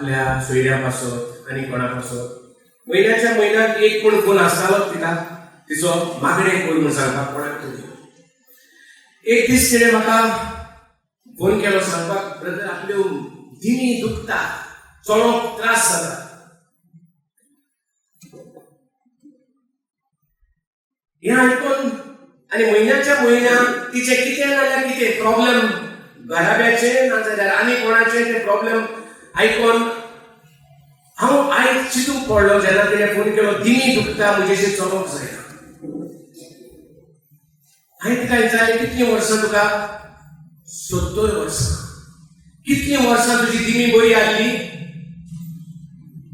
आपल्या सोयऱ्या पासत आनी कोणा पासत म्हयन्याच्या म्हयन्याक एक कोण फोन आसतालोच तिका तिचो मागणें कर म्हूण सांगपाक कोणाक तरी. एक दीस तिणें म्हाका फोन केलो सांगपाक, ब्रदर आपल्यो दिमी दुखता, चलोवंक त्रास जाता. हें आयकून आनी म्हयन्याच्या म्हयन्याक तिचें कितें नाजाल्यार कितें प्रॉब्लम घराब्याचें नाजाल्यार आनी कोणाचें तें प्रॉब्लम आयकून हांव आयज चिंतूंक पडलो. जेन्ना तिणें फोन केलो, दिमी दुखता, म्हजेशी चलोवंक जायना. हांवें तिका विचारलें, कितलीं वर्सां तुका? 70 वर्सां. कितलीं वर्सां तुजी दिमी बरी आहली?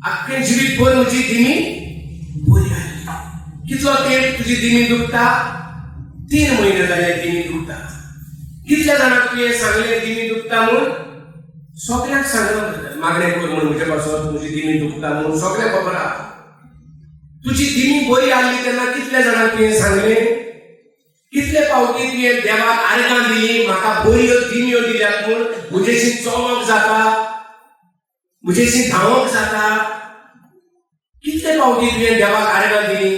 आख्खें जिवीत भर म्हजी दिमी बरी आहली. कितलो तेंप तुजी दिमी दुखता? 3 म्हयने जाले दिमी दुखता. कितल्या जाणांक तुवें सांगलें दिमी दुखता म्हूण? सगल्यांक सांगलां, मागणें कर म्हूण म्हजे पासत, म्हजी दिमी दुखता म्हूण सगळ्यांक खबर आहा. तुजी दिमी बरी आहली तेन्ना कितल्या जाणांक तुवें सांगलें? कितले फावटी तुवें देवाक आर्गां दिली, म्हाका बऱ्यो दिमयो दिल्यात म्हूण, म्हजेशी चलोंक जाता, म्हजेशी धांवंक जाता? कितले फावटी तुवें देवाक आर्गां दिली?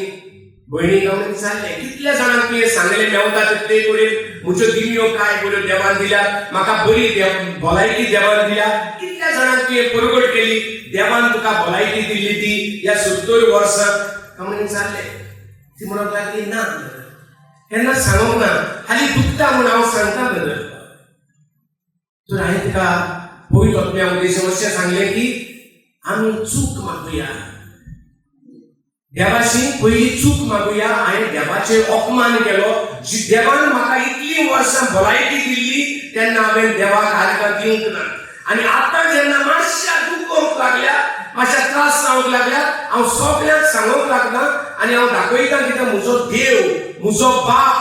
भयणीक हांवें विचारलें, कितल्या जाणांक तुवें सांगलें मेवता तितले कडेन म्हज्यो दिमयो काय बऱ्यो देवान दिल्यात, म्हाका बरी भलायकी देवान दिल्या? कितल्या जाणांक तुवें परगट केली देवान तुका भलायकी दिल्ली ती ह्या 70 वर्सां? हांवें विचारलें. ती म्हणूंक लागली, ना, केन्ना सांगूंक ना, हाली दुखता म्हूण हांव सांगता ब्रदर. तर हांवें तिका पयलो आपल्या उद्देश अशें सांगलें की आमी चूक मागुया देवाशी, पयली चूक मागुया. हांवें देवाचेर अपमान केलो. जी देवान म्हाका इतलीं वर्सां भलायकी दिल्ली तेन्ना हांवें देवाक आर्गां दिवंक ना, आनी आतां जेन्ना मातश्या दुखोवंक लागल्या, मातश्या त्रास जावंक लागल्या, हांव सगल्यांक सांगूंक लागना आनी हांव दाखयता कित्याक म्हजो देव, म्हजो बाप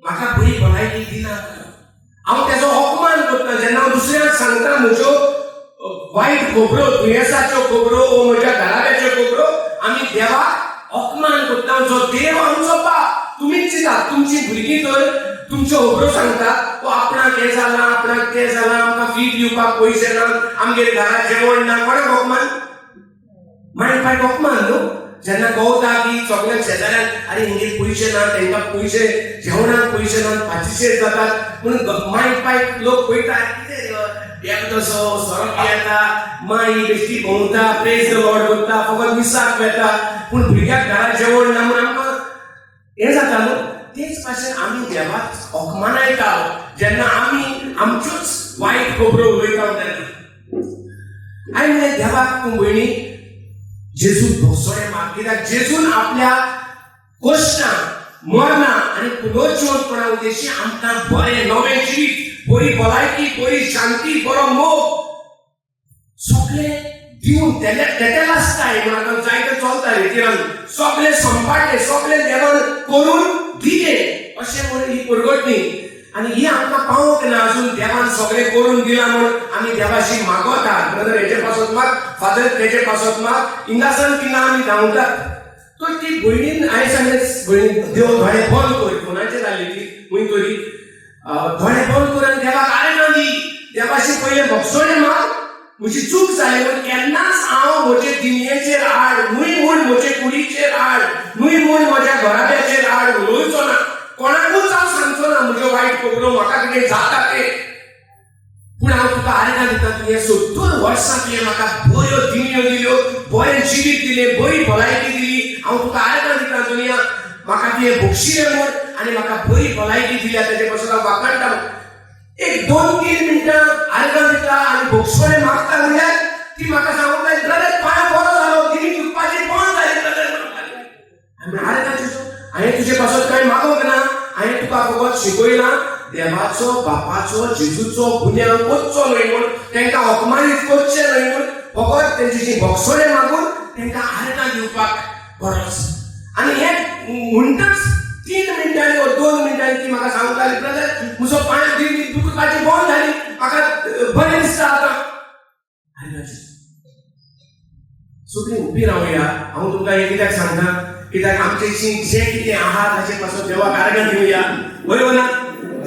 म्हाका बरी भलायकी दिना. हांव तेजो अपमान करता जेन्ना हांव दुसऱ्यांक सांगता म्हज्यो वायट खबरो, दुयेंसाच्यो खबरो वो म्हज्या घराब्याच्यो खबरो. आमी देवाक अपमान करता, जो देव आमचो बाप. तुमीच चिंतात, तुमची भुरगीं तर तुमच्यो खबरो सांगतात, ओ आपणाक हें जालां, आपणाक तें जालां, आमकां फी दिवपाक पयशे ना, आमगेर घरा जेवण ना. कोणाक अपमान? माय पायक अपमान न्हू? जेन्ना कळटा की सगळ्यांक शेजाऱ्यांक, अरे हेंगेर पयशे ना, तांकां पयशे जेवणाक पयशे ना, पाचिशेर जातात म्हणून माय पायक लोक पळयता, कितें रे देव तसो सोरो पियेता, माई बेश्टी भोंवता, प्रेज the Lord करता, फकत मिसाक वेता, पूण भुरग्याक घरा जेवण ना म्हूण आमकां हें जाता न्हू. तेच भाशेन आमी देवाक अपमानायता जेन्ना आमी आमच्योच वायट खबरो उलयता तेन्ना. हांवें म्हणलें देवाक, तूं भयणी जेजूक भोगसणें माग, कित्याक जेजून आपल्या कश्टां, मरणां आनी पुनर्जिवंतपणा उद्देशी आमकां बरें नवें जिवीत, बरी भलायकी, बरी शांती, बरो मोग सगळें दिवन तेतेलास्ताय म्हूण आतां जायते चलता रितीरान सगळें संपाडलें, सगळें देवान करून दिलें अशें म्हणून ही परगटणी आनी ही आमकां पावोंक ना अजून. देवान सगळें करून दिलां म्हूण आमी देवाशी मागवतात, ब्रदर हेजे पासत माग, फादर तेजे पासत माग, हिंगासान थिंगा आमी धांवतात. तर ती भयणीन हांवें सांगलें, भयणी देव दोळे बंद कर. फोनाचेर जाल्ली ती खंय तरी. दोळे बंद कर आनी देवाक आर्गां दी, देवाशी पयलें भोगसणें माग, म्हजी चूक जाली म्हूण. केन्नाच हांव म्हजे दिमयेचेर आड न्हय म्हूण, म्हजे कुडीचेर आड न्हय म्हूण, म्हज्या घराब्याचेर आड उलोवचो ना. कोणाकूच हांव सांगचो ना म्हज्यो वायट खबरो, म्हाका कितें जाता तें. पूण हांव तुका आर्गां दिता, तुवें 70 वर्सां तुवें म्हाका बऱ्यो दिमयो दिल्यो, बरें जिवीत दिलें, बरी भलायकी दिली. हांव तुका आर्गां दिता दुनिया, म्हाका तुवें बक्षिलें म्हूण आनी म्हाका बरी भलायकी दिल्या तेजे पासून हांव वाखाणटा. एक 2-3 मिनटां आर्गां दिता आनी भोगसणें मागता म्हणल्यार ती म्हाका सांगूंक लागली, ब्रदर पांय बरो जालो, दिमी दुखपाची बंद जाली ब्रदर म्हणूंक लागली. आनी आर्गां तुजो, हांवें तुजे पासत कांय मागोंक ना. हांवें तुका फकत शिकयलां देवाचो बापाचो जेजूचो गुन्यांव करचो न्हय म्हूण, तांकां अपमानीत करचें न्हय म्हूण. फकत तेंची भोगसणें मागून तांकां आर्गां दिवपाक गरज. आनी हें म्हणटाच 3 मिनटांनी वा 2 मिनटांनी ती म्हाका सांगूंक लागली, ब्रदर म्हजो पांय दुखपाची बंद जाली, म्हाका बरें दिसता आतां. आर्गां. सगळीं उबी रावया. हांव तुमकां हें कित्याक सांगता, कित्याक आमचे जें कितें आहा ताचे पासून देवाक आर्गां दिवया, बरोबर ना?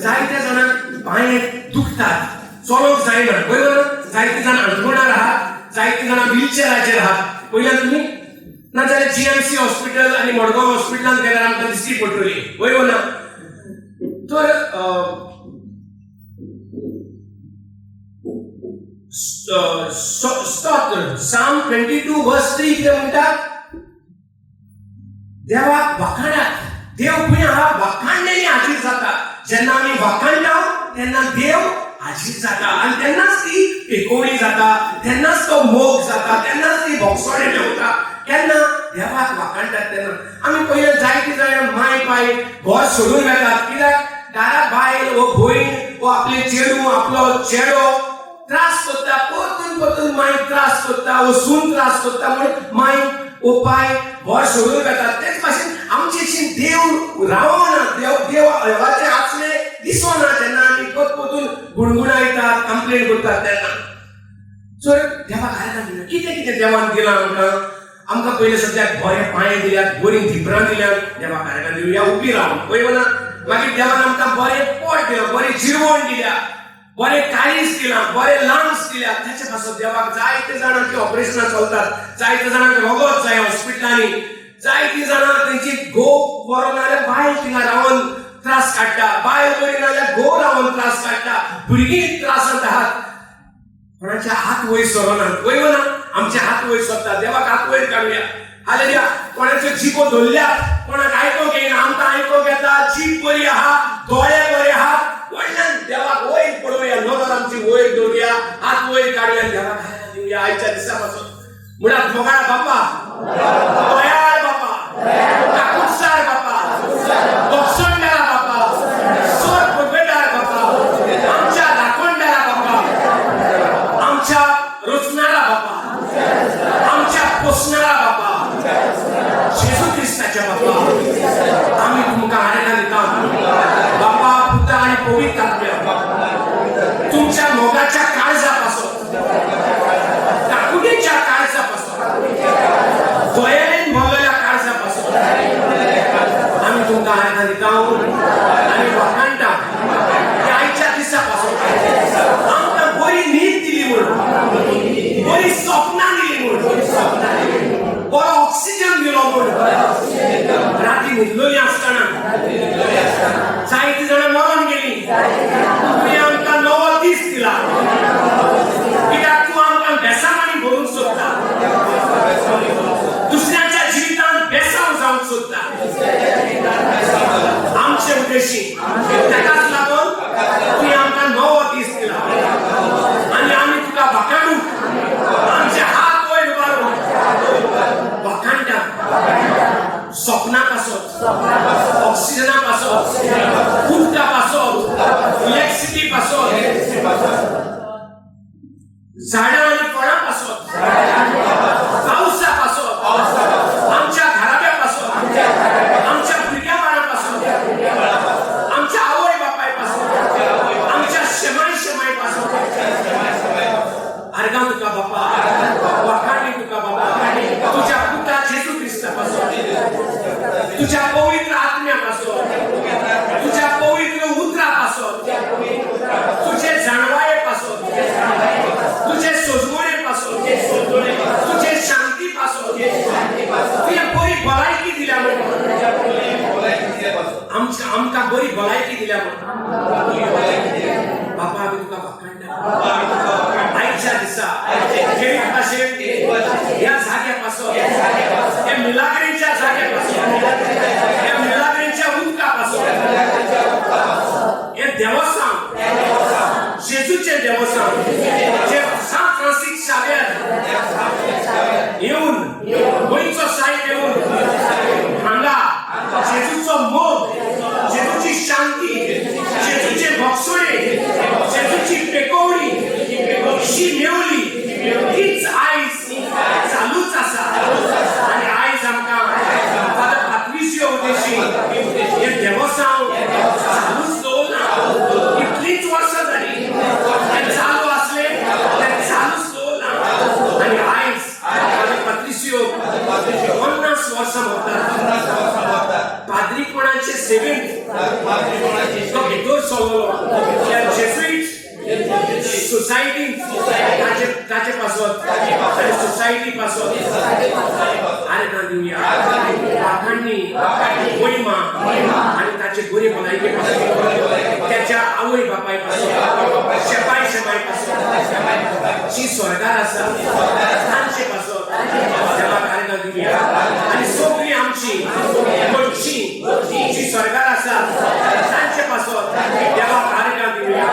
जायत्या जाणांक पांये दुखतात, चलोंक जायना, बरोबर ना? जायते जाण अंथरुणार आहात, जायते जाणां व्हीलचेराचेर आहात. पयल्यान तुमी नाजाल्यार जीएमसी हॉस्पिटल आनी मडगांव हॉस्पिटलांत गेल्यार आमकां दिश्टी पडटली, वय वो ना? तर स्तोत्र, Psalm 22 verse 3 कितें म्हणटा? देवाक वाखाणात. देव खंय आहा? वाखाणलेली हाजीर जाता. जेन्ना आमी वाखाणटा तेन्ना देव हाजीर जाता आनी तेन्नाच ती पेकोवणी जाता, तेन्नाच तो मोग जाता, तेन्नाच ती भोगसणे मेवता. केन्ना देवाक वाखाणटात तेन्ना. आमी पयले जायते जाणां माय पाय घर सोडून वेतात. कित्याक? दारा बायल वो भयण वो आपले चेडूं, आपलो चेडो त्रास करता. परतून परतून माय त्रास करता वो सून त्रास करता म्हणून माय वो पाय घर सोडून वेतात. तेच भाशेन आमचे देव रावना, देव देव देवाचे आसले दिसना जेन्ना आमी परत परतून गुणगुणायतात, कंप्लेन करतात तेन्ना. सो देवाक आर्गां दिना. कितें कितें देवान दिलां आमकां? आमकां पयलें सद्याक बरे पांय दिल्यात, बरीं धिपरां दिल्यात. देवाक आर्गां दिवया उबी रावन, पळय ना? मागीर देवान आमकां बरें पोट दिलां, बरें जिरवण दिल्या, बरें काळीज दिलां, बरे लंग्स दिल्या. त्याचे पासून देवाक जायते जाणांची ऑपरेशनां चलतात, जायते जाणांक रगत जाय हॉस्पिटलांनी, जायतीं जाणां तेंची घोव बरो नाजाल्यार बायल थिंगा रावन त्रास काडटा, बायल बरी नाजाल्यार घोव रावन त्रास काडटा, भुरगीं त्रासांत आहात. कोणाचे हात वयर सरना, वयर ना? आमचे हात वयर सरता. देवाक हात वयर काडुया. हालेलुया. कोणाच्यो जिबो धरल्यात, कोणाक आयकोंक येना. आमकां आयकोंक येता. जीब बरी आहा, दोळे बरे आहा. व्हडल्यान देवाक वयर पळोवया, नदर आमची वयर दवरुया, हात वयर काडुया आनी देवाक हात दिवया आयच्या दिसा पासून. म्हणात, मोगाळ बापा, दयाळ बापा, काकुटसार बापा, भोगसणदारा बापा, सर पुर्वेदार बापा, आमच्या राखणदारा बापा, आमच्या रचणारा बापा, आमच्या पोसणारा बापा, जेजू क्रिस्ताच्या बापा, आमी तुमकां आर्गां दिता. बापा, पुता आनी पवित्र आत्म्या, तुमच्या मोगाच्या काळजा पासून, काकुटेच्या काळजा पासून, दयेन भरलेल्या काळजा पासून आमी तुमकां आर्गां दिता आनी वाखाणटा की आयच्या दिसा पासून आमकां बरी न्हीद दिली म्हणून, बरी सपनां दिली म्हणून, बरो ऑक्सिजन दिलो म्हणून. राती न्हिदलोली आसतना जायतीं जाणां मरोन गेली. तुवें आमकां नवो दीस दिला, कित्याक तूं आमकां बेसांवांनी भरूंक सोदता, दुसऱ्यांच्या जिवितांत बेसांव जावंक सोदता आमचे उद्देशी. ताकाच लागून तुवें आमकां नवो दीस दिला आनी आमी तुका वाखाणूक आमचे हात वयर उबारून वाखाणटा. सपना पासत, ऑक्सिजना पासत, उदका पासत, इलेक्ट्रिसिटी पासत, झाडां आनी फळां पासत, पावसा पासत, आमच्या घराब्या पासत, आमच्या भुरग्या बाळां पासत, आमच्या आवय बापाय पासत, आमच्या शेमाय शेमाय पासत आर्गां तुका बापा, वाखाणी तुका बापा. तुझ्या पुता जेजू क्रिस्ता पासून, तुझ्या पवित्र आत्म्या पासून, तुझ्या पवित्र उतरा पासून, तुझे जाणवाये पासून, तुझे सोजवणे पासून, तुझे शांती पासून, तुझे बरी भलायकी दिल्या म्हणून, आमच्या आमकां बरी भलायकी दिल्या म्हणून बापा आमी तुका वाखाणटा. आयच्या दिसा खेरीत भाशेन ह्या जाग्या पासून, ह्या मिलाग्रीच्या जाग्या पासून, ह्या मिलाग्रीच्या उदका पासून, हे देवस्थान, जेजूचे देवस्थान जे सांत फ्रांसीस शाव्यर येवन, गोंयचो साहेब येवन हांगा जेजूचो मोग, जेजूची शांती, जेजूचे भोगसणे, जेजूची पेकोवणी शी मेवली, तीच आयज चालूच आसा. आनी आयज आमकां फादर पात्रिसियो उद्देशी हे देवस्थान चालूच दवरलां. इतलींच वर्सां जाली हें चालू आसलें, तें चालूच दवरलां. आनी आयज फादर पात्रिसियो 50 वर्सां भोगतात. पाद्रीपणाचे सेवेंत तो भितर सरलो. त्या जेजुईट सोसायटी ताचे ताचे पासत आनी सोसायटी पासत आर्गां दिवया. वाखाणणी, महिमा आनी ताचे बरी भलायके पासत, त्याच्या आवय बापाय पासत, शेपाय शेमाय पासत, जी स्वर्गार आसा तांचे पासत देवाक आर्गां दिवया. आनी सगळी आमची घरची जी स्वर्गार आसा तांचे पासत देवाक आर्गां दिवया.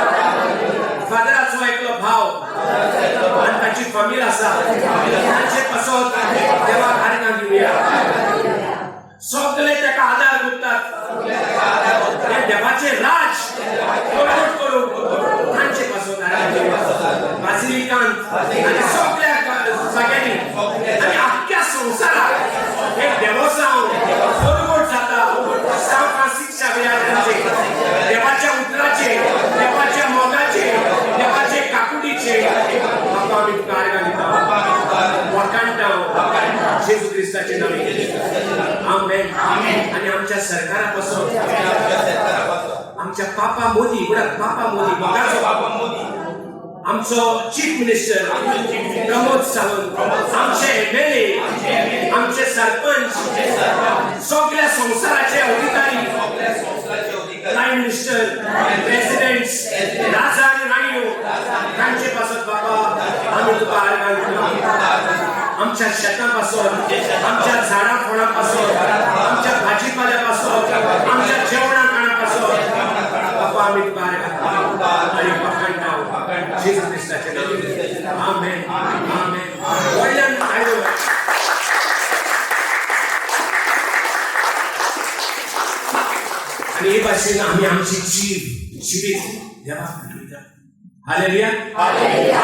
फादराचो एकलो भाव आनी ताची फामील आसा, तांचे पासत देवाक आर्गां दिवया. सगळे ताका आदार करतात हे देवाचे राज प्रगट करूंक, तांचे पासून आर्गां दिवया. बासिलिकांत आनी सगळ्या जाग्यांनी आनी आख्ख्या संवसाराक हे देवोसांव परगट जाता. सांत फ्रांसीस शावियाराचे, देवाच्या उतराचे, देवाच्या मोगाचे, देवाचे काकुटीचे बापा आमी तुका आर्गां दिता, वाखाणटा जेजू क्रिस्ताचे नावे. आमेन. आनी आमच्या सरकारा पासून, आमच्या पापा मोदी, म्हणा पापा मोदी, मोगाचो बाबा मोदी, आमचो चीफ मिनिस्टर प्रमोद सावंत, आमचे एमएलए, आमचे सरपंच, सगळ्या संवसाराचे अधिकारी, सगळ्या संवसाराचे अधिकारी, प्राईम मिनिस्टर, प्रेसिडेंट, राजा आणि राणयो, तांचे पासत बाबा आमी तुका आर्गां दिता. आमच्या शेतां पासून, आमच्या झाडां फळां पासून, आमच्या भाजीपाल्या पासून, आमच्या जेवणा खाणा पासून बाबा आमी तुका आर्गां दिता आनी वाखाणटा जेजू क्रिस्ताच्या नावान. आमेन, आमेन. व्हडल्यान टाळयो. आणि हे भाशेन आम्ही आमची जीव जिवीत देवाक भेटयता. Hallelujah, hallelujah.